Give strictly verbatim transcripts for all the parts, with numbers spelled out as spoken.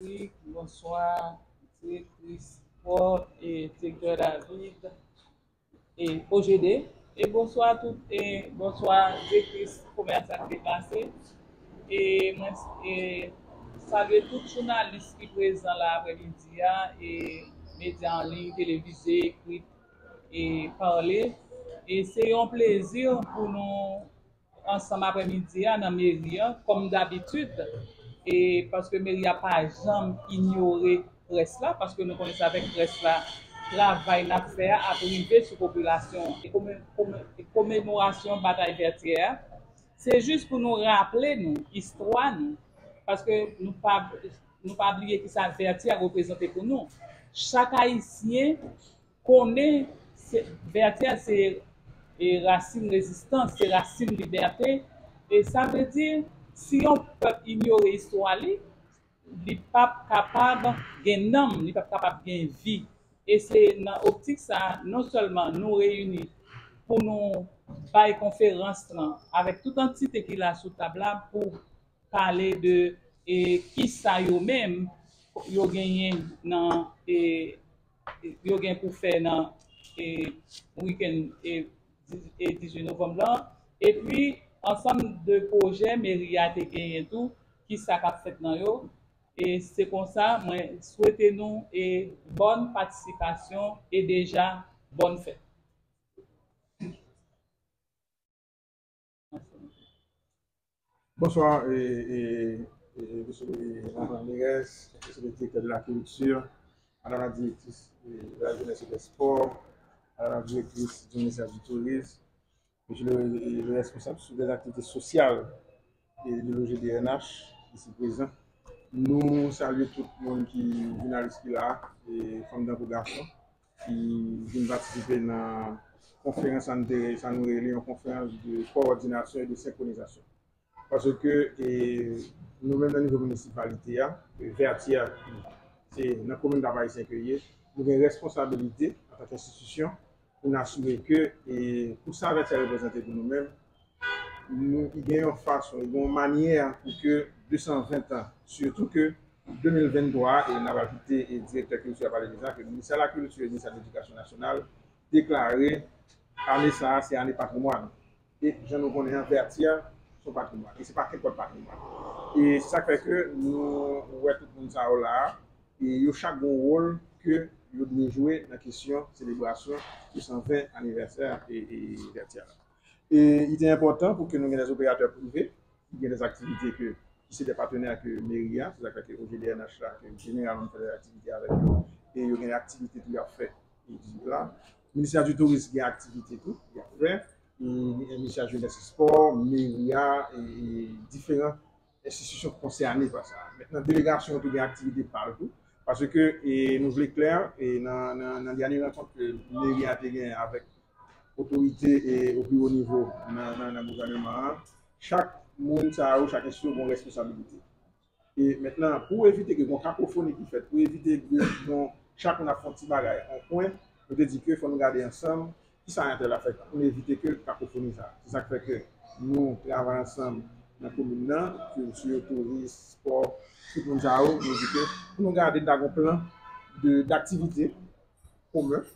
Eric, bonswa, direktris Paul e direktè David e O G D. E bonswa tout, e bonswa direktris komès ak deplase. E mwen e, salye tout jounalis ki prezan la aprèmidi a, e medya an liy, televize, ekri, e pale. E se yon plezi pou nou ansanm aprèmidi a nan meri a, kòm dabitid, e paske meri a pa janm inyore près la, paske nou konnen se avèk près la travay n ap fè a ap rive sou popilasyon an. E kome- kome- e komemorasyon batay Vètyè a, se jis pou nou raple nou istwa nou, paske nou pa, nou pa bliye kisa Vètyè a reprezante pou nou. Chak Ayisyen konnen se, Vètyè se e, rasin rezistans, se rasin libète. E sa vle di, si yon pèp inyore istwa li, li p ap kapab gen nanm, li p ap kapab gen vi. E se nan optik sa a, non sèlman nou reyini pou nou bay konferans lan avèk tout antite ki la sou tab la pou pale de e, kisa yo menm yo genyen nan e, yo gen pou fè nan e, wikenn e, e dizuit novanm lan, epi ansanm de pwojè meri a te genyen tou, kisa k ap fèt nan yo. E se konsa, mwen swete nou e bòn patisipasyon e deja bòn fèt. Bonswa, e, e, e, mesye Laurent Mérès, mesye direktè de la kilti, madam la direktris de la jenès e dè spò, madam la direktris di ministè di touris, mesye le, le responsab sou dè aktivite sosyal e de l'O G D N H isi prezan. Nou salye tout moun ki, jounalis ki la, e fanm tankou gason, ki vin patisipe nan konferans sa n te, sa nou rele yon konferans de kowòdinasyon e de senkronizasyon. Paske e, nou menm nan nivo minisipalite a, e Vètyè, se nan komin Kap Ayisyen ke l ye, nou gen responsabilite antanke enstitisyon pou n asire ke e, pou sa Vètyè reprezante pou nou menm, nou gen yon fason, gen yon manyè pou ke de san ven an, sitou ke de mil venntwa, e n ap ajoute, e direktè kilti a pale de sa, ke ministè lakilti e ministè ledikasyon nasyonal deklare ane sa a se ane patrimwàn. E jan nou konnen an, Vètyè se yon patrimwàn. E se pa kenpòt patrimwàn. E se sa k fè ke nou wè tout moun sa yo la a, e yo chak gen yon wòl ke yo dwe jwe nan kesyon selebrasyon de san ven anivèsè e, e Vètyè la. E li te enpòtan pou ke nou gen dè operatè prive, ki gen dè aktivite ke, ki se dè patnè ke meri a, se sa k fè ke O G D N H la, ke jeneralman nou fè dè aktivite avèk yo, e yo gen aktivite tou y ap fè e di la. Ministè di touris gen aktivite tou y ap fè, e ministè jenès e spò, meri a, e, e diferan enstitisyon konsène pa sa. Mentnan, delegasyon an tou gen aktivite pa l tou, paske e, nou vle klè, e nan, nan, nan dènye rankont ke meri a te gen avèk otorite e o pi wo nivo nan, nan, nan gouvèneman an, chak moun sa yo, chak enstitisyon gen yon responsabilite. E mentnan, pou evite ke gen kakofoni ki fèt, pou evite ke gen chak moun ap fè yon ti bagay an kwen, nou te di ke fò nou gade ansanm kisa entèl ap fè pou n evite ke kakofoni sa. Se sa k fè ke nou travay ansanm nan komin nan, kilti, touris, spò, tout moun sa yo, nou di ke pou nou gade n ta gen yon plan de, daktivite komen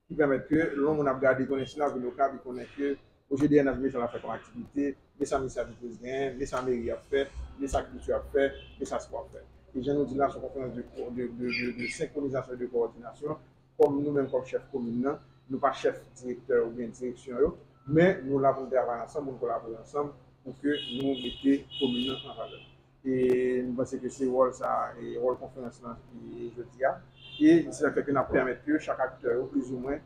ki pèmèt ke lè yon moun ap gade, konnen si l ap vin Okap, li konnen ke O G D N H men sa l ap fè kòm aktivite, men sa ministè di touris genyen, men sa meri ap fè, men sa kilti ap fè, men sa spò ap fè. E jan nou di la, se yon konferans de, de, de, de, de senkronizasyon e de kowòdinasyon. Kòm nou menm kòm chèf komin nan, nou pa chèf direktè oubyen direksyon yo, men nou la pou n travay ansanm, pou n kolabore ansanm, pou ke nou mete komin nan an valè. E nou panse ke se wòl sa, e wòl konferans lan e jodi a. E se sa k fè ke n ap pèmèt ke chak aktè yo, plizoumwen,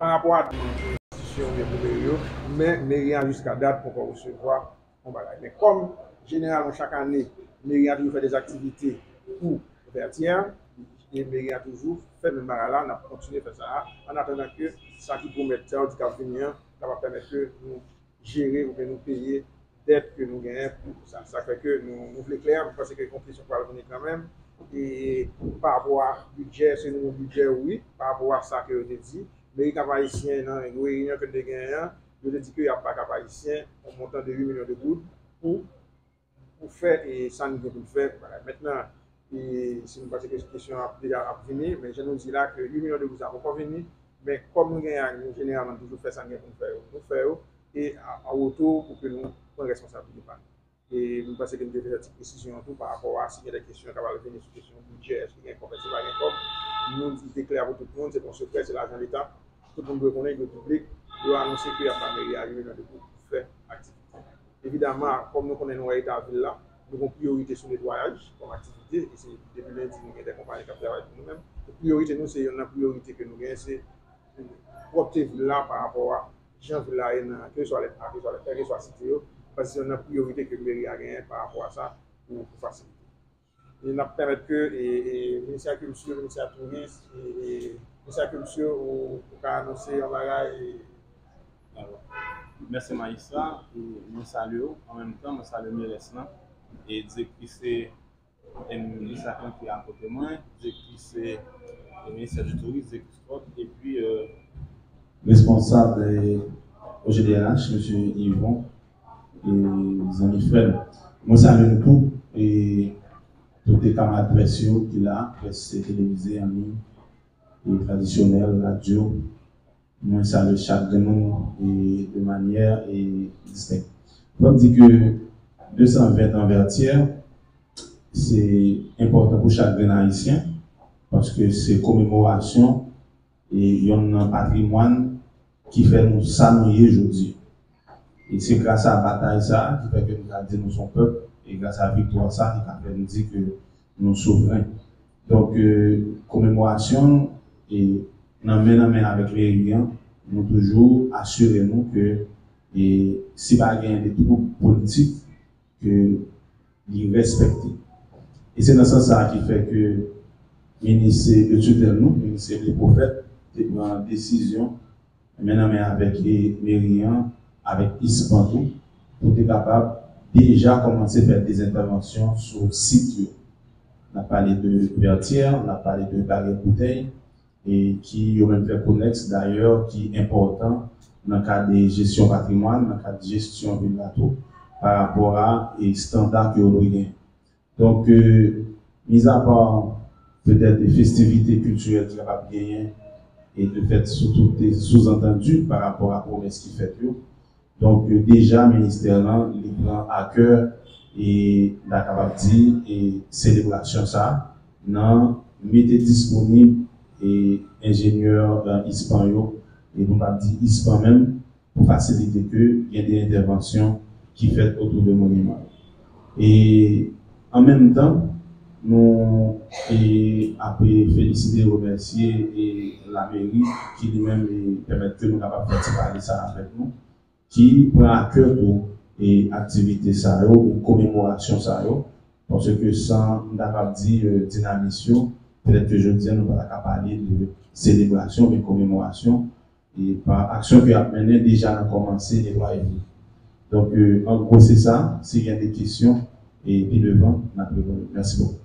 pa rapò a enstitisyon oubyen pou meri yo, men meri a jiska dat poko resevwa yon bagay. Men kòm jeneralman chak ane, meri a toujou fè dè aktivite pou Vètyè, e meri a toujou fè menm bagay la, n ap kontinye fè sa a, an atandan ke sa ki pwomèt, sa yo di k ap vini an, kapab pèmèt ke nou jere oubyen nou peye dèt ke nou genyen pou sa. Sa fè ke nou, nou vle klè, nou panse ke yon kesyon pral vini kanmenm. E pa rapò a bidjè, se nouvo bidjè, wi, pa rapò a sa ke yo te di. Meri Kap Ayisyen nan reyinyon ke n te genyen an, yo te di ke y ap ba Kap Ayisyen yon montan de uit milyon de goud pou pou fè e sa n gen pou n fè. Mentnan, e si nou panse ke kesyon ap deja ap vini, men jan nou di la ke yon milyon de goud sa poko vini, men kòm nou gen, nou jeneralman toujou fè sa n gen pou n fè yo, nou fè yo, e an wotou pou ke nou pran responsablite pa nou. E nou panse ke nou te fè ti presizyon an tou pa rapò a si gen de kesyon k ap al vini sou kesyon bidjè, èske gen kòb, èske pa gen kòb. Nou di te klè pou tout moun, se pa yon sekrè, se lajan Leta. Tout moun dwe konnen, yo piblik, yo anonse ke y ap ba meri a yon milyon de goud pou fè aktivite. Evidaman, kòm nou konnen nou wè eta vil la, nou gen priyorite sou netwayaj kòm aktivite, e se depi lendi nou gen de konpayi k ap travay pou nou menm. Priyorite nou, se youn nan priyorite ke nou gen, se pwòpte vil la pa rapò a jan vil la ye nan kèlkeswa lè, kèlkeswa lè, kèlkeswa site yo, paske se youn nan priyorite ke meri a genyen pa rapò a sa pou, pou fasilite. E n ap pèmèt ke e, e, ministè kilti, ministè touris, e, e, ministè kilti, ou, ou ka anonse yon bagay. E, Mèsi majistra, e mwen salye w. An menm tan, mwen salye merès lan e direktris e, e, ministè ki akote mwen, direktris e, e, ministè di touris, direktris Tròp, epi e, responsab e, O G D H, mesye Yvon, e zanmi frè m. Mwen salye nou tou, e tout e kamarad près yo ki la, près televize, an liy, e tradisyonèl, radyo. Mwen salye chak grenn moun e de manyè e distenk. Fò m di ke de san ven an Vètyè, se enpòtan pou chak grenn Ayisyen, paske se komemorasyon e youn nan patrimwàn ki fè nou sa nou ye jodi. E se gras a batay sa a ki fè ke nou ka di nou se yon pèp, e gras a viktwa sa a ki ka fè nou di ke nou souvren. Donk, e, komemorasyon e nan men nan men avèk meri an, nou toujou asire nou ke e si pa gen de twoub politik, ke li respekte. E se nan sans sa a ki fè ke minis de tutèl nou, minis Elie Prophète, te pran desizyon men nan men avèk e, meri an, avèk ISPAN tou, pou te kapab deja kòmanse fè de entèvansyon sou sit yo. N ap pale de Vètyè, n ap pale de Barèt Boutèy, e ki yo menm fè konèks dayè ki enpòtan nan kad jesyon patrimwàn, nan kad jesyon vil la tou, pa rapò a e estanda ke yo dwe genyen. Donk, e, mizapa petèt de festivite kiltirèl ki kapab genyen, e de fèt sou tout souzantandi pa rapò a pwomès ki fèt yo. Donk, e, deja ministè lan, li pran a kè, e n ta kapab di, e selebrasyon sa a, nan mete disponib e enjenyè e, ISPAN yo, e pou m pa di ISPAN menm, pou fasilite ke gen de entèvansyon ki fèt otou de moniman yo. E an menm tan, nou e ape felisite e remèsye e lameri ki li menm e pèmèt ke nou kapab fè ti pale sa avèk nou, ki pran a kè tou e aktivite sa yo, e komemorasyon sa yo, paske san m ta kapab di e dinamis yo, petèt ke jodi a nou pa ta ka pale de selebrasyon, men komemorasyon, e pa aksyon ke y ap mennen deja nan kòmanse netwaye vil. Donk, e, an gwo se sa, si gen de kesyon, e pi devan, n ap reponn. Mèsi bokou.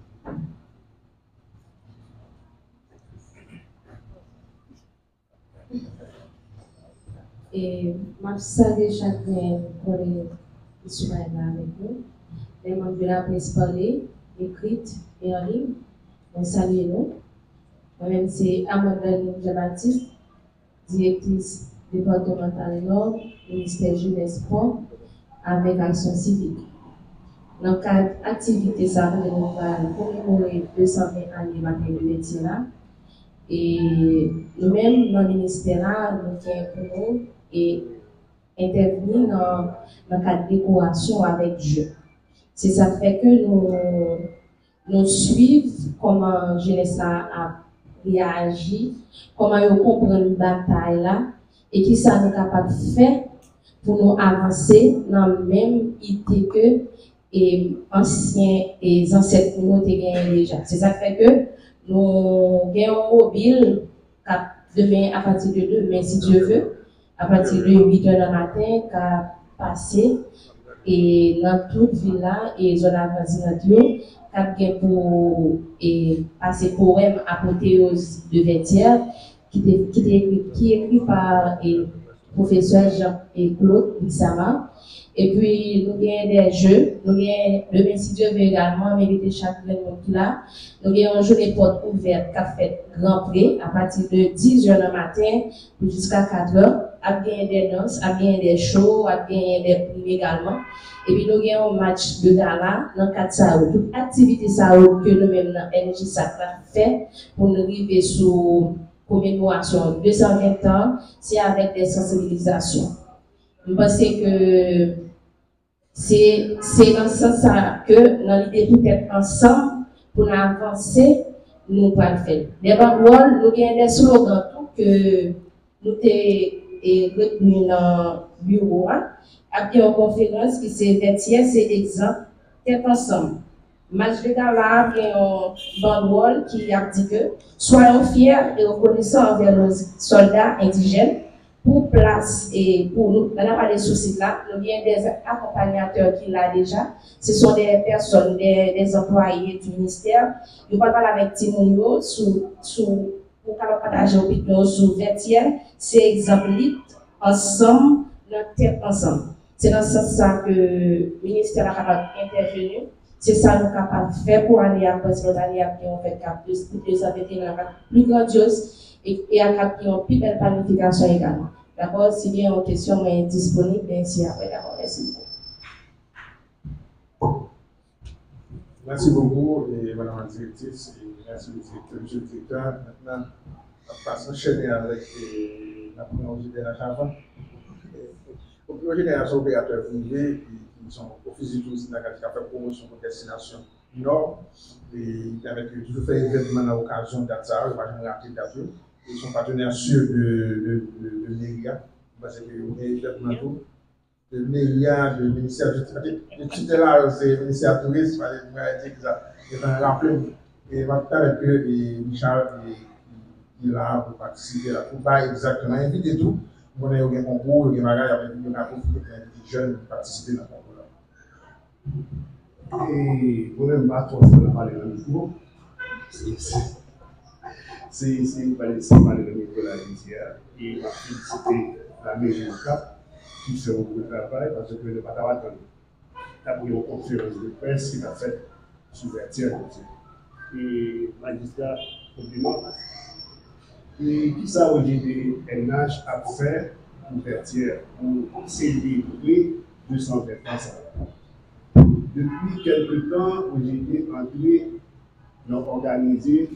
E m ap salye chak grenn kòlèg ki sou live la avèk nou. Lè manm de laprès pale, ekrit e an liy, mwen salye nou. Mwen menm se Amandine Jean Baptiste, direktris depatmantal Nò, Ministè Jenès, Spò avèk Aksyon Sivik. Nan kad aktivite sa a, kote nou pral komemore de san ven ane Maten de Vètyè la, e nou menm nan ministè la, nou gen pou nou e entèvni nan, nan kad dekorasyon avèk je. Se sa k fè ke nou, nou swiv kòman jenès la ap reyaji, kòman yo konprann batay la, e kisa nou kapab fè pou nou avanse nan menm ide ke e ansyen e zansèt nou yo te genyen deja. Se sa k fè ke nou gen yon mobil k ap demen, apati de demen, si Dye ve, apati de uit è nan maten, k ap pase e nan tout vil la e zòn avoizinant yo, k ap gen pou e pase powèm Apoteyoz de Vètyè, ki te, ki te ekri, ki ekri pa e pwofesè Jean e Claude Lixama. Epi nou gen de je, nou gen demen si Dye ve egalman, m envite chak grenn moun ki la. Nou gen yon jounen pòt ouvè k ap fèt Gran Pre apati de diz è nan maten pou jiska kat è. Ap genyen de dans, ap genyen de cho, ap genyen de prim egalman. Epi nou gen yon match de gala nan kad sa yo. Tout aktivite sa yo ke nou menm nan N J SAC la fè pou nou rive sou komemorasyon de san ven tan, se avèk de sansibilizasyon. M panse ke se, se nan sans sa ke nan lide poutèt ansanm pou n avanse, nou pral fè l. De bandwòl, nou gen de slogan tou ke nou te e, retni nan biwo a. Ap gen yon konferans ki se Vètyè se egzanp, tèt ansanm. Match de gala a gen yon bandwòl ki ap di ke soyons fiers et reconnaissants envers nos soldats indigènes pour plas e pou nou. Nan apale sou sit la, nou gen de akonpanyatè ki la deja. Ce sont des personnes, des, des employés du ministère. Yo pral pale avèk timoun yo sou, sou pou kapab pataje opinyon yo sou Vètyè se egzanp lit ansanm nan tèt ansanm. Se nan sans sa ke ministè la kapab entèveni. Se sa nou kapab fè pou ane a, paske lòt ane ap gen yon fèt k ap de, de san venteyen an k ap pli grandyoz e, e k ap gen yon pi bèl planifikasyon egalman. Dakò? Si gen yon kesyon, mwen disponib, men si apre, dakò, mèsi bokou. Mèsi bokou, e, madanm la direktris, e mèsi direktè, mesye direktè. Mentnan, n ap pase anchène avèk, e, n ap pran O G D N H avan. E, O G D N H se yon operatè prive ki, ki se yon ofis di touris lakay ki ap fè pwomosyon pou destinasyon Nò. E li pèmèt ke yo toujou fè evènman nan okazyon dat sa yo, yo pa janm rate dat yo. E se yon patenè si de, de, de, de meri a. M panse ke yo gen evènman tou. De meri a, de ministè, de, de titè la, se ministè touris, pale mwen di sa, yo fè raple m. E m ap pèmèt ke e, Richard e, ki la pou patisipe la, pou bay egzakteman, envite tou. M konnen yo gen konkou, yo gen bagay, yo ka pwofite pou envite jèn patisipe nan konkou la. E mwen menm m pa twò fò nan pale nan mikwo. Se, se, se pale, se pale nan mikwo la jodi a. E m ap felisite lameri Okap ki fè yon gwo travay paske nou pa t ap atann. T ap gen yon konferans de près ki t ap fèt sou Vètyè jodi a. E majistra, konpliman. E kisa O G D N H ap fè pou Vètyè pou selebre de san ven tan sa yo? Depi kèlke tan, O G D antre nan òganize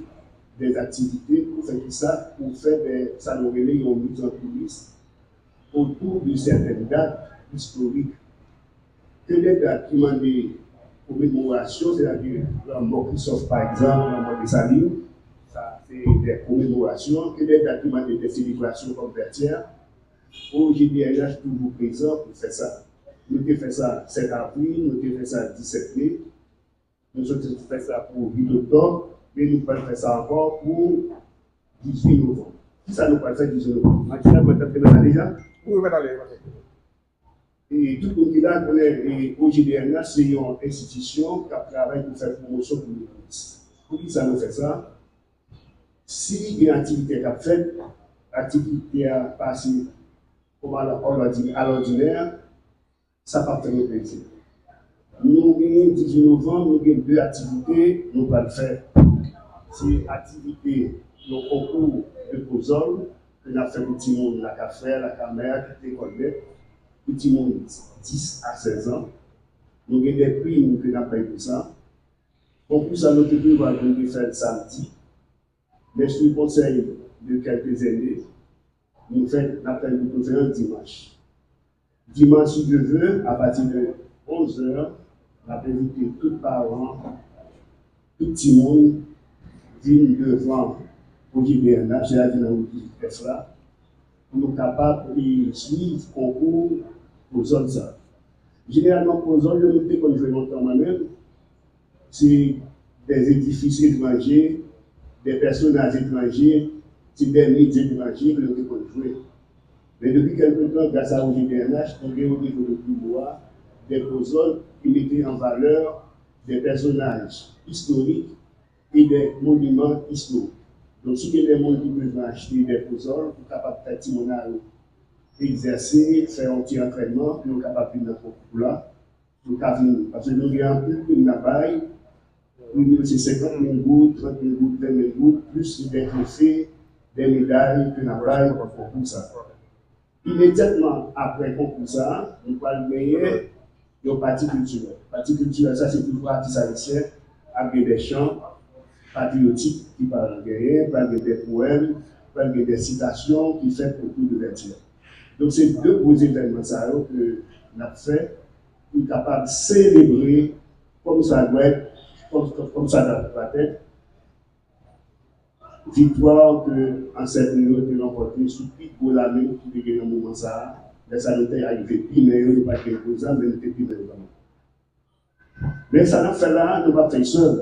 de aktivite pou fè kisa? Pou fè de sa nou rele yon mizantouris otou de sètèn dat istorik. Ke de dat ki mande komemorasyon, sètadi lanmò Kristòf pa egzanp, lanmò Desalin, sa se de komemorasyon, ke de dat ki mande de selebrasyon kòm Vètyè, O G D N H toujou prezan pou fè sa. Nou te fè sa sèt avril, nou te fè sa disèt me, nou sot fè sa pou uit oktòb, men nou pral fè sa ankò pou dizuit novanm. Kisa nou pral fè dizuit novanm? Matinal mwen t ap fè nan sa deja? Wi, mwen ale, mwen ale. E tout moun ki la konnen e O G D N H se yon enstitisyon k ap travay pou fè pwomosyon pou nou touris. Poukisa nou fè sa? Si gen aktivite k ap fèt, aktivite a pase kòm alòdinè, sa p ap fè nou plezi. Nou genyen dizuit novanm, nou gen de aktivite nou pral fè. Se aktivite yon konkou de kozòl ke n ap fè pou timoun Lakafrè, Lakamè ak lekòl mèt, pou timoun dis a sèz an. Nou gen de prim ke n ap bay pou sa. Konkou sa nou te prevwa pou nou te fè l samdi, men sou konsèy de kèlke zène, nou fè, n ap fè l pou nou fè l dimanch. Dimanch, si Dye vle, apati de onz è, n ap envite tout paran, tout timoun vin devan O G D N H, sètadi nan wout F la, pou nou kapab swiv konkou kozòl sa. Jeneralman, kozòl yo, nou te konn jwe lontan mwen menm, se de edifis etranje, de pèsonaj etranje, se de medya etranje ke nou te konn jwe. Men depi kèlke tan, gras a O G D N H, nou gen o nivo de biwo a de kozòl ki mete an valè de pèsonaj istorik e de moniman istorik. Donk, si gen de moun ki bezwen achte de kozòl pou kapab fè timoun a yo egzèse, fè yon ti antrènman pou yo kapab vin nan konkou la. Yo ka vin, paske nou gen anpil prim n ap bay, prim yo se senkant mil goud, trant mil goud, ven mil goud, plis li gen twofe, de meday ke n ap bay pou konkou sa. Imedyatman apre konkou sa, nou pral genyen yon pati kiltirèl. Pati kiltirèl sa, se toujou atis ayisyen ap gen de chan patriyotik ki pral genyen, pral gen de powèm, pral gen de sitasyon ki fèt otou de Vètyè. Donk, se de gwo evènman sa yo ke n ap fè pou n kapab selebre kòm sa dwèt, kòm, kòm sa dwèt, viktwa ke ansèt nou yo te ranpòte sou pi gwo lame ki te gen nan moman sa a. Lè sa nou te arive pimen yo, yo pa t gen gwo zam, men nou te pimen yo kanmenm. Men sa n ap fè la a, nou p ap fè l sèl.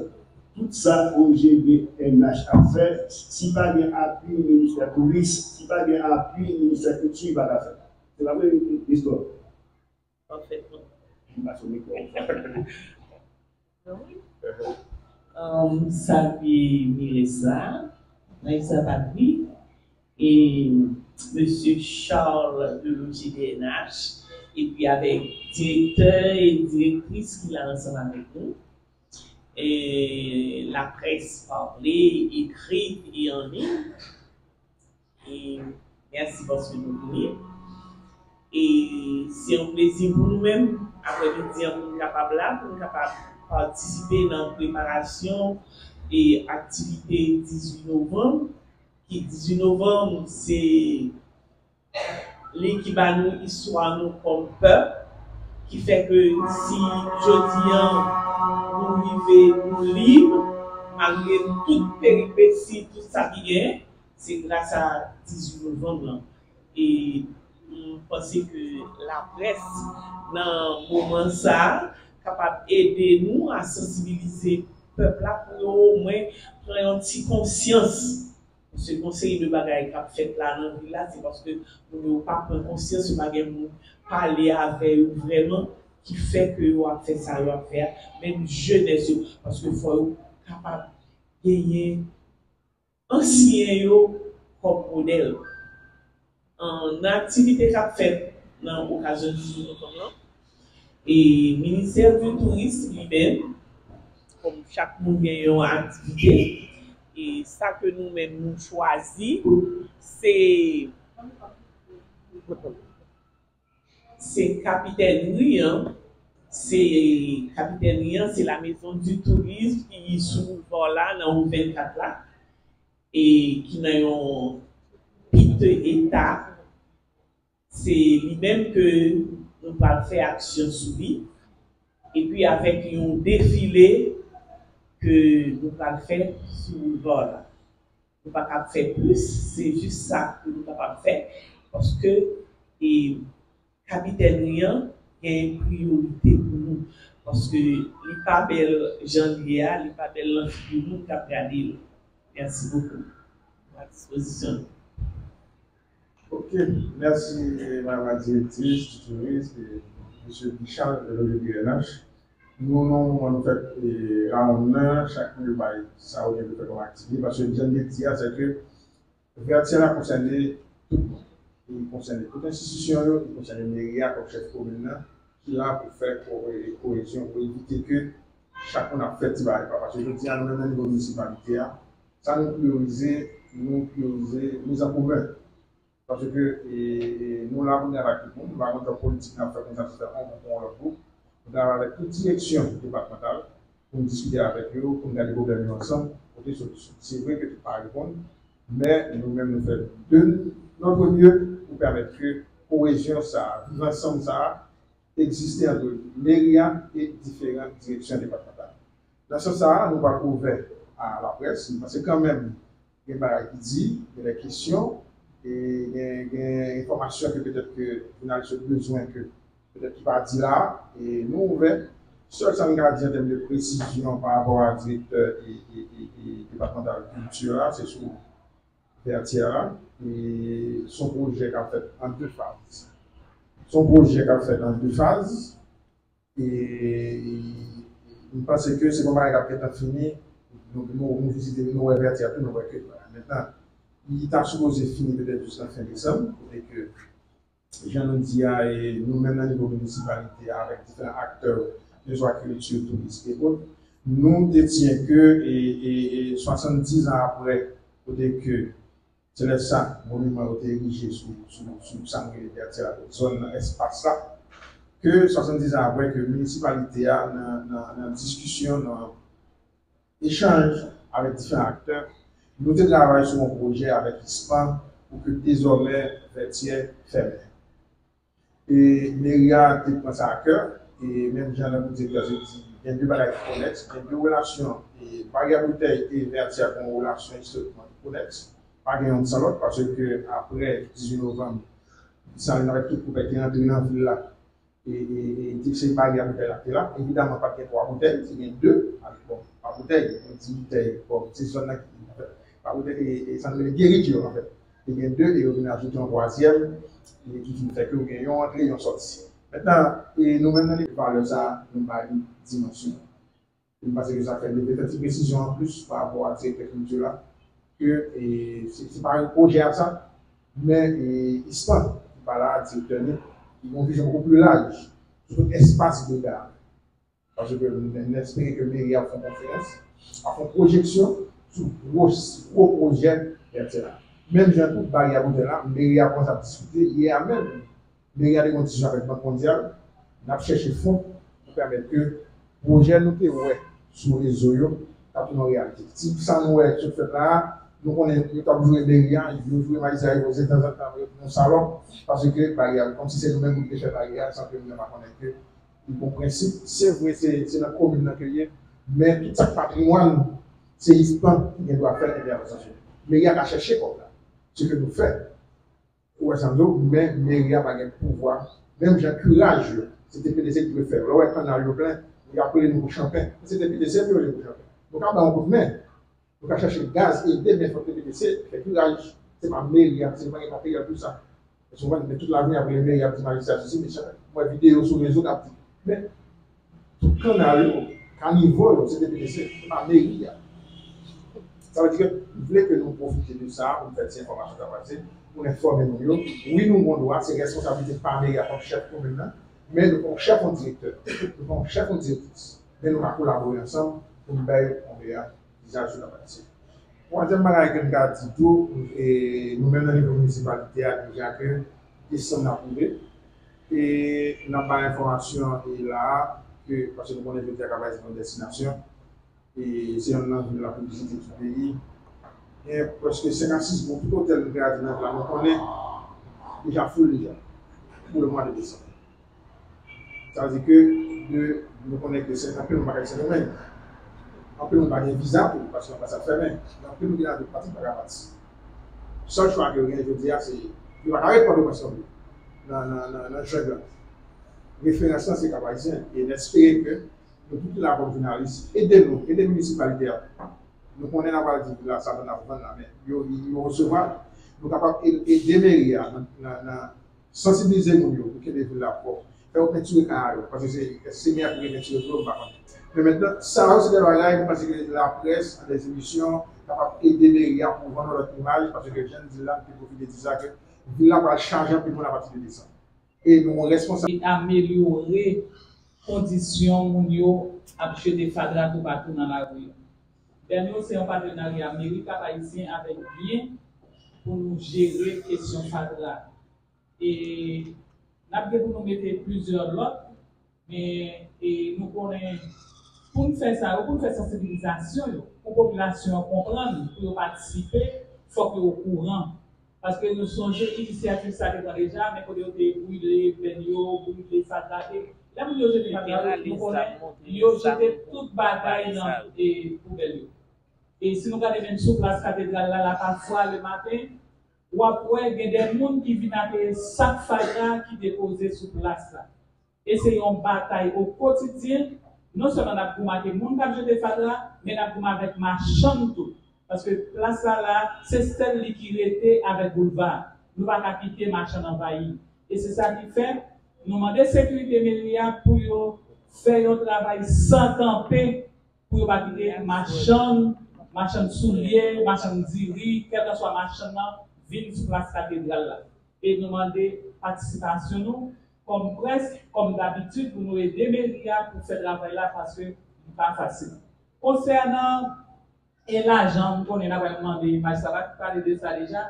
Tout sa O G B N H ap fè, si pa gen apui ministè touris, si pa gen apui ministè kilti, li pa ka fèt. Se pa vre, Nestor? Pafètman. M pase w mikwo a. Wi. Salye Miresa, Raissa Patry, e Mesye Charles de l'O G B N H, epi avèk direktè e direktris ki la ansanm avèk nou. E laprès pale, ekri e an liy. E mèsi paske nou vini. E se yon plezi pou nou menm, aprèmidi an, pou nou kapab la, pou nou kapab patisipe nan preparasyon e aktivite dizuit novanm, ki dizuit novanm, se li ki ba nou istwa nou kòm pèp, ki fè ke si jodi an nou rive, nou lib, malgre tout peripesi, tout sa ki genyen, se gras a dizuit novanm lan. E m panse ke laprès, nan moman sa a, kapab ede nou a sansibilize pèp la pou yo omwen pran yon ti konsyans. Paske gon seri de bagay k ap fèt la nan vil la, se paske moun yo pa pran konsyans, yo pa gen moun pale avè yo vrèman, ki fè ke yo ap fè sa yo ap fè a, menm jenès yo, paske fò yo kapab genyen ansyen yo kòm modèl. An, nan aktivite k ap fèt nan okazyon dizuit novanm lan, e Ministè di Touris li menm, kòm chak moun gen yon aktivite, e sa ke nou menm nou chwazi, se se kapitènri an, se kapitènri an, se la maison du tourisme ki sou boulva la, nan ri vennkat la, e ki nan yon pite eta. Se li menm ke nou pral fè aksyon sou li, epi avèk yon defile ke nou pral fè sou boulva la. Nou pa kab fè plis, se jis sa ke nou kapab fè, paske, e, kapitènri an gen priyorite pou nou, paske li pa bèl jan l ye a, li pa bèl nan figi moun k ap gade l. Mèsi bokou. A dispozisyon nou. Ok, mèsi, madam la direktris di touris, e mesye Guichard de l'O G B N H. Nou, nan moman nou fè, e, rawonn nan, chak moun yo bay sa yo gen pou fè kòm aktivite, paske jan n te di a, se ke Vètyè la konsène tout moun. Li konsène tout enstitisyon yo, li konsène meri a kòm chèf komin nan, ki la pou fè ko-, e, koyezyon, pou evite ke chak moun ap fè ti bagay pa. Paske jodi a, nou menm nan nivo minisipalite a, sa nou priyorize, nou priyorize miz an komen. Paske, e, e, nou la pou n travay ak tout moun, nou pa konn jan politik n ap fè konn sa pou fè yon gwoup ou yon lòt gwoup. Nou travay avèk tout direksyon depatmantal pou n diskite avèk yo, pou n gade pwoblèm yo ansanm, pote solisyon. Se vre ke tout pa reponn, men nou menm nou fè de notre mieux pou pèmèt ke koyezyon sa a, viv ansanm sa a, egziste ant meri a e diferan direksyon depatmantal. Nan sans sa a, nou pral ouvè a laprès, paske kanmenm, gen bagay ki di, gen de kesyon, e gen, gen enfòmasyon ke petèt ke jounalis yo bezwen ke petèt ki pa di la, e nou ouvè. Sèl sa m ka di an tèm de presizyon pa rapò a direktè e, e, e, e depatmantal kilti a, se sou Vètyè a, e se yon pwojè k ap fèt an de faz. Se yon pwojè k ap fèt an de faz, e, e m panse ke se pa yon bagay k ap gentan fini, nou, nou, nou vizite, nou wè Vètyè a tou, nou wè ke, mentnan, li ta sipoze fini petèt jis nan fen desanm, kote ke jan nou di a, e nou menm nan nivo minisipalite a, avèk diferan aktè, keseswa kilti, touris e ot, nou te tyen ke e, e, e swasanndis an apre, kote ke se lè sa, moniman yo te erije sou, sou, sou sa nou rele Vètyè la, tout zòn nan, espas la, ke swasanndis an apre ke minisipalite a, nan, nan, nan diskisyon, nan echanj avèk diferan aktè, nou te travay sou yon pwojè avèk ISPAN pou ke dezòmè Vètyè fèmen. E meri a te pran sa a kè, e menm jan nan direktè te di, gen de bagay ki konèks, gen de relasyon, e Baryè Boutèy e Vètyè gen yon relasyon istorikman ki konèks, pa gen youn san lòt, paske apre dizuit novanm, Desalin avèk tout koupèy te rantre nan vil la, e, e, e, se Baryè Boutèy la ki te la. Evidaman, pa t gen twa Boutèy, te gen de, bon, pa Boutèy, mwen di Boutèy, bon, se zòn nan ki, anfèt, pa Boutèy, e, e, sa nou rele Guerrier, anfèt. Te gen de, e yo vin ajoute yon twazyèm, e ki vin fè ke ou gen yon antre, yon sòti. Mentnan, e nou menm nan valè sa, nou ba li dimansyon. E m panse ke sa fè nou te fè ti presizyon anplis pa rapò a direktè kilti la, ke, e, se, se pa pwojè a sa, men, e, ISPAN, ki pa la, direktè li, li gen yon vizyon bokou pli laj sou tout espas Breda a. Paske n, n espere ke meri a fè yon konferans, ap fè yon pwojeksyon sou gwo, gwo pwojè Vètyè la. Menm jan tou, Baryè Boutèy la, meri a kòmanse ap diskite, yè a menm, meri a te gen yon diskisyon avèk Bank Mondyal, n ap chèche fon pou pèmèt ke pwojè nou te wè sou rezo yo ta tounen yon reyalite. Ti sa nou wè sot fèt la a, nou konnen yo t ap joure meri a, yo joure majistra yo, se tanzantan yo nan salon, paske Baryè, kòmsi se nou menm ki te fè Baryè a, san ke nou menm pa konnen ke li gon prensip. Se vre, se, se nan komin nan ke l ye, men tout sa k patrimwàn, se ISPAN ki gen dwa fè entèvansyon sou li. Meri a ka chèche kòb la. Se ke nou fè. Ou wè sa m di w, men meri a pa gen pouvwa. Menm jan kiraj yo, se TPDC ki dwe fè yo. Lè w wè kannal yo plen, yo ap rele nou pou chanpen. Se TPDC pou yo rele pou chanpen. Nou ka ba yon kout men. Nou ka chache gaz, ede, men fòk TPDC fè kiraj. Se pa meri a, se pa gen materyèl pou sa. Ou konprann? Men tout lajounen ap rele meri, ap di majistra sesi, mesye, m wè videyo sou rezo k ap di. Men, tout kannal yo, kanivo yo, se TPDC, se pa meri a. Sa vle di ke m vle ke nou pwofite de sa pou n fè ti enfòmasyon sa pase, pou n enfòme moun yo. Wi, nou gon dwa, se responsabilite pa meri a kòm chèf komin nan, men nou pa yon chèf, yon direktè, nou pa yon chèf, yon direktris, men nou ka kolabore ansanm pou n bay yon meyè vizaj sou laparti. Twazyèm bagay ke m ka di tou, e, nou menm nan nivo minisipalite a deja ke desanm n ap rive. E n ap bay enfòmasyon e la a, ke, paske nou konnen jodi a Kap Ayisyen se yon destinasyon. E se yonn nan vil la pou vizite tout peyi. Gen prèske senk a sis bon tout otèl nou te di nan vil la, nou konnen deja full deja pou le mwa de desanm. Sa vle di ke de, nou konnen ke se anpil moun pa ka al Sendomeng. Anpil moun pa gen viza tou, paske anbasad fèmen. Gen anpil moun ki nan vil pati pa ka pati. Sèl chwa ke yo gen jodi a, se yo pa ka ret Pòtoprens non plis nan, nan, nan, nan jen lan. Referans lan se Kap Ayisyen. E n espere ke nou tout ki la kòm jounalis, ede nou, ede minisipalite a. Nou konnen n a pral di la, sa n ap vann la, men yo, yo resevwa. Nou kapab e-, ede meri a nan, nan, nan sansibilize moun yo pou kenbe vil la pwòp. Fè yo pentire kay yo, paske se, se mè a ki gen pentire pou yo, m pa konnen. Men mentnan, sa yo se de bagay, m panse ke laprès, an dèz emisyon, kapab ede meri a pou vann yon lòt imaj, paske jan n di l la, m te pwofite di sa, ke vil la pral chaje anpil moun apati de desanm. E nou responsab. E amelyore kondisyon moun yo ap jete fatra toupatou nan lari yo. Bènyo se yon patenarya meri Kap Ayisyen avèk byen pou nou jere kesyon fatra. E n ap gen pou nou mete plizyè lòt, men, e, nou konnen pou n fè sa yo, pou n fè sansibilizasyon yo, pou popilasyon an konprann, pou yo patisipe, fòk yo okouran. Paske nou sonje inisyativ sa te pran deja, men kote yo te brile bèn yo, brile fatra te. Lè moun yo jete fatra yo, nou konnen yo jete tout bagay nan, e, poubèl yo. E si nou gade menm sou plas katedral la, la pafwa lematen, w ap wè gen de moun ki vin ak sak fatra ki depoze sou plas la. E se yon batay o kotidyen. Non sèlman n ap goumen ak moun k ap jete fatra, men n ap goumen avèk machann tou. Paske plas la la, se sèl li ki rete avèk boulva. Nou pa ka kite machann anvayi. E se sa ki fè, nou mande sekirite meri a pou yo fè yon travay san kanpe, pou yo pa kite machann, machann soulye, machann diri, kèlkanswa machann nan, vin sou plas katedral la. e nou mande patisipasyon nou kòm près, kòm dabitid, pou nou ede meri a pou fè travay la, paske li pa fasil. Konsènan e lajan, m konnen n ap mande majistra pa ki pale de sa deja.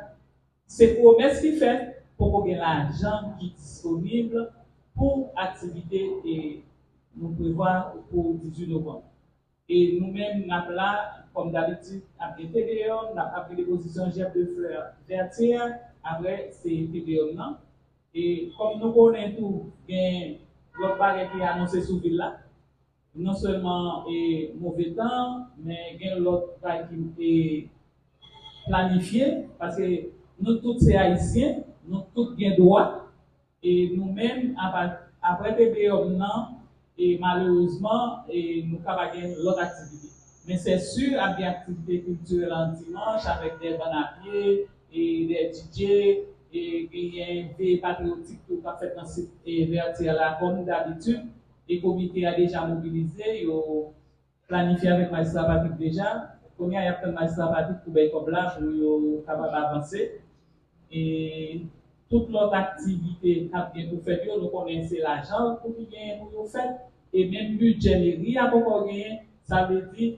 Se pwomès ki fèt, poko gen lajan ki disponib pou aktivite e nou prevwa pou dizuit novanm. E nou menm, n ap la, kòm dabitid, ap gen T D O M, n ap, ap gen depozisyon jèb de flè Vètyè, apre se T D O M nan. E kòm nou konnen tou, gen lòt bagay ki anonse sou vil la. Non sèlman e move tan, men gen lòt bagay ki e planifye, paske nou tout se Ayisyen, nou tout gen dwa, e nou menm, apa-, apre T D O M nan, e malerezman, e nou ka pa gen lòt aktivite. Men se si, ap gen aktivite kiltirèl an dimanch, avèk de bann a pye, e de D J, e genyen veye patriyotik tou k ap fèt nan sit e Vètyè la, kòm dabitid. E komite a deja mobilize, yo planifye avèk majistra Patrick deja. Kounye a, y ap tann majistra Patrick pou bay kòb la, pou yo kapab avanse. E tout lòt aktivite k ap gen pou fèt yo, nou konnen se lajan pou ki genyen pou yo fèt. E menm bidjè meri a poko genyen, sa vle di,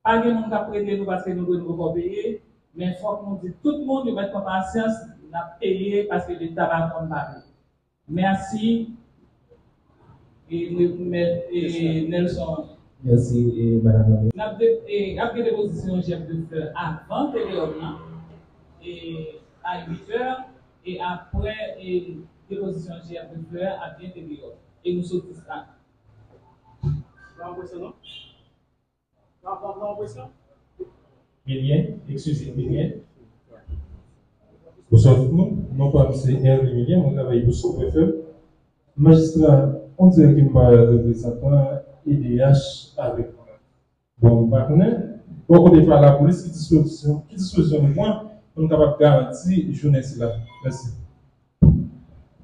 pa gen moun k ap prete nou paske nou dwe nou poko peye, men fòk nou di tout moun yo mèt pran pasyans, n ap peye paske Leta pa konn pa peye. Mèsi, e, mè-, mè-, e, Nelson. Mèsi, e, madam la. N ap de-, e, ap gen depozisyon jèb de flè avan T D O M nan, e, a uit è, e apre, e, depozisyon jèb de flè, ap gen T D O M. E nou sot dis la. Pran presyon, non? Milyen, eskize, Milyen. Bonswa tout moun. Non pa m se Hervé Milyen, mwen travay pou Scoop F M. Majistra, on dirè ke m pa wè reprezantan E D H avèk mwen. Bon, m pa konnen. Bò kote pa lapolis, ki dispozisyon, ki dispozisyon nou pran pou nou kapab garanti jounen sila? Mèsi.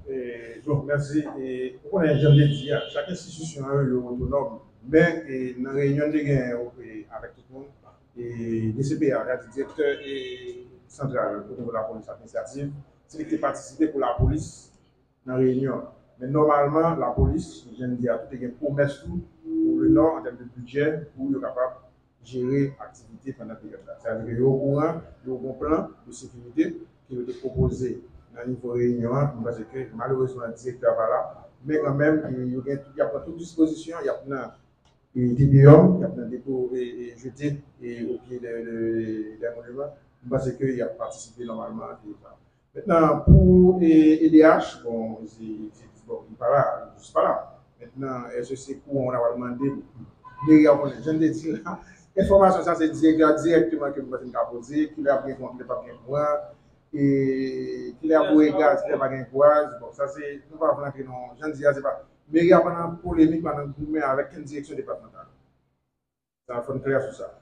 E, bon, mèsi. E, ou konnen, jan m te di a, chak enstitisyon yo, yo otonòm. Men, e, nan reyinyon n te gen, e, avèk tout moun, e, D C P A, sa di direktè, e, santral o nivo lapolis administratif, se li ki te patisipe pou lapolis nan reyinyon. Men nòmalman, lapolis, jan m di a, tou te gen pwomès tou pou le nò an tèm de bidjè pou yo kapab jere aktivite pandan peryòd la. Sa vle di ke yo okouran, yo gon plan de sekirite ke yo te pwopoze nan nivo reyinyon an. Mwen panse ke malerezman direktè a pa la, men kanmenm, yo gen, y ap pran tout dispozisyon, y ap nan, e, T D O M, y ap nan depo, e, e, jete, e, o pye de, de, de moniman. Mwen panse ke y ap patisipe nòmalman. Mentnan, pou, e, E D H, bon, se, se, bon, li pa la, li jis pa la. Mentnan, èske se kouran w ta pral mande pou meri a konnen? Jan m te di la, enfòmasyon sa se direktè a dirèkteman ke m panse m ka poze, kilè ap gen kouran, kilè p ap gen kouran, e kilè ap voye gaz, kilè pa gen gaz. Bon, sa se, nou pa vle antre nan, jan m di a, se pa, meri a pa nan polemik, pa nan goumen avèk kenn direksyon depatmantal. Sa, fò n klè sou sa.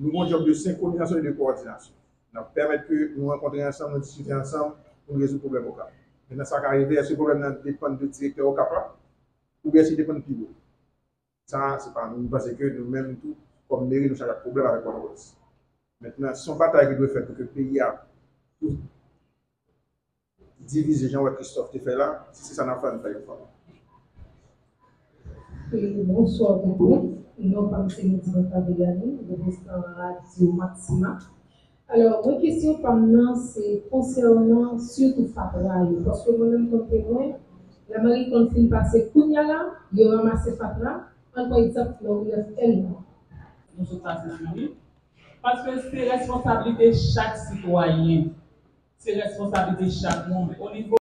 Nou gon djòb de senkronizasyon e de kowòdinasyon. N ap pèmèt ke nou rankontre ansanm, nou diskite ansanm pou n rezoud pwoblèm Okap. Mentnan, sa ka rive, èske pwoblèm nan depann de direktè Okap la? Oubyen èske li depann pi wo? Sa, se pa nou. Nou panse ke nou menm tou, kòm meri, nou chaje ak pwoblèm avèk Pòtoprens. Mentnan, se yon batay ki dwe fèt pou ke peyi a divize jan w wè Christophe te fè la, si se sa n ap fè, n fè yon fwa. E, bonswa tout moun. Non pa m se Nidivanta Vegani, reprezantan radyo Maxima. Alò, mwen kesyon pa m nan se konsènan sitou fatra yo, paske mwen menm kòm temwen, lamari konn fin pase kounya la, yo ranmase fatra, ann pran egzanp nan ri nèf L nan. Nou sot pase sou li, paske se responsablite chak sitwayen, se responsablite chak moun. O nivo